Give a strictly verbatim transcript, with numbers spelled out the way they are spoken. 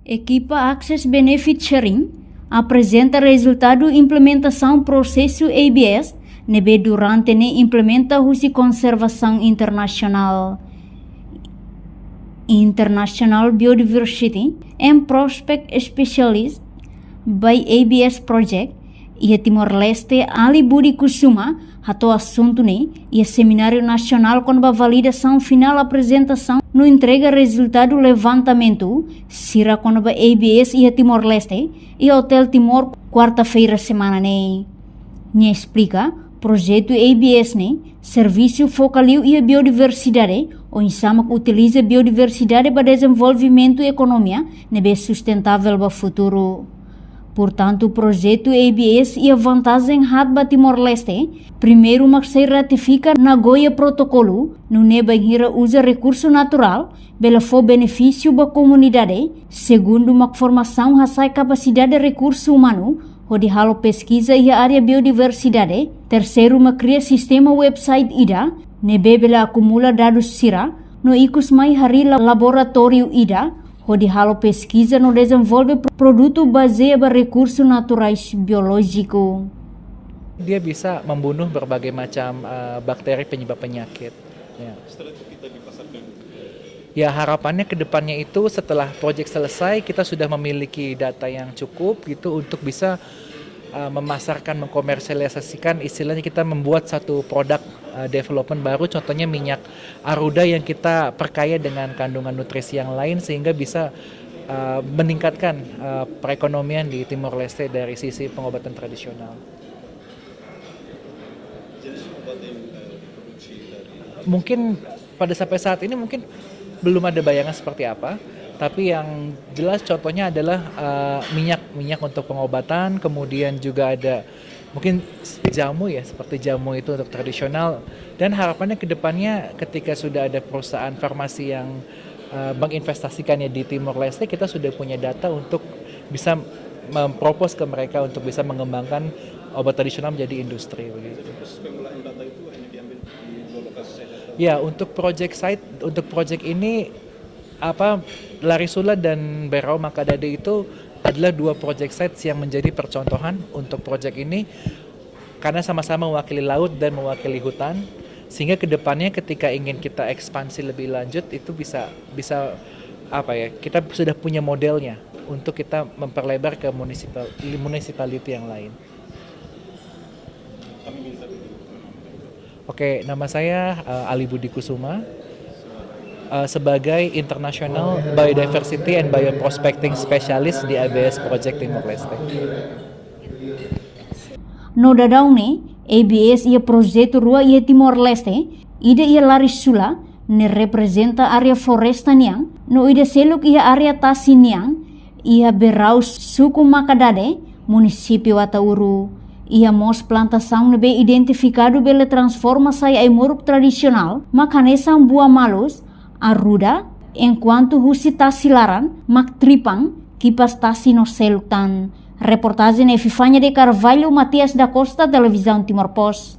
Ekipa Access Benefit Sharing aprezenta rezultadu implementasaun prosesu A B S ne'ebé durante ne'e implementa husi konservasaun internasionál, International Biodiversity and Prospect Specialist by A B S Project iha Timor-Leste, Ali Budi Kusuma, hato'o asuntu ne'e iha semináriu nasionál kona-ba validasaun finál aprezentasaun no entrega rezultadu levantamentu sira kona-ba A B S iha Timor-Leste, iha Hotel Timor, kuarta-feira semana ne'e. Nia esplika, projetu A B S ne'e servisu foka liu iha biodiversidade, oinsá mak utiliza biodiversidade ba dezenvolvimentu ekonomia ne'ebé sustentável ba futuru. Portantu, projetu A B S iha vantajen haat ba Timor-Leste. Primeiru, mak sei ratifika Nagoya Protokolu, nune'e bainhira uza rekursu naturál bele fó benefísiu ba komunidade. Segundu, mak formasaun hasa'e kapasidade rekursu umanu hodi halo peskiza iha área biodiversidade. Terseiru, mak kria sistema website ida ne'ebé bele akumula dadus sira no ikus mai harii la-, laboratóriu ida hodi halo peskiza no dezenvolve pro-, produtu bazeia ba rekursu naturais biolójiku. Dia bisa membunuh berbagai macam, eh, bakteri penyebab penyakit. Ya. Setelah itu kita dipasarkan. Ya, harapannya ke depannya itu setelah proyek selesai, kita sudah memiliki data yang cukup gitu untuk bisa, eh, memasarkan, mengkomersialisasikan, istilahnya kita membuat satu produk, eh, development baru, contohnya minyak aruda yang kita perkaya dengan kandungan nutrisi yang lain sehingga bisa, eh, meningkatkan, eh, perekonomian di Timor Leste dari sisi pengobatan tradisional. Jenis obat yang, eh, diproduksi dari Mungkin pada sampai saat ini mungkin belum ada bayangan seperti apa, tapi yang jelas contohnya adalah, eh, minyak, minyak untuk pengobatan, kemudian juga ada mungkin jamu ya, seperti jamu itu untuk tradisional. Dan harapannya ke depannya ketika sudah ada perusahaan farmasi yang, eh, menginvestasikannya di Timor Leste, kita sudah punya data untuk bisa mempropos ke mereka untuk bisa mengembangkan obat tradisional menjadi industri begitu. Proses pengolahan data itu hanya diambil di dua lokasi saja? Ya, untuk project site, untuk project ini, apa, Larisula dan Berau Makadade itu adalah dua project sites yang menjadi percontohan untuk project ini karena sama-sama mewakili laut dan mewakili hutan, sehingga ke depannya ketika ingin kita ekspansi lebih lanjut itu bisa, bisa, apa ya, kita sudah punya modelnya untuk kita memperlebar ke municipal-, municipality yang lain. Oke, nama saya, eh, Ali Budi Kusuma, eh, sebagai International Biodiversity and Bioprospecting Specialist di A B S Project Timor Leste. No daudaun ne'e, A B S iha projetu rua iha Timor-Leste, ida iha Larisula, ne'e reprezenta área floresta nian, no ida seluk iha área tasi nian, iha Berau, suku Makadade, munisípiu Ataúro. Iha mós plantasaun ne'ebé identifikadu bele transforma sai ai-moruk tradisionál, mak hanesan buah malus, aruda, enkuantu husi tasi laran, mak tripang, kipas tasi no seluk tan. Reportajen Epifania de Carvalho, Matias da Costa, Televizaun Timor Post.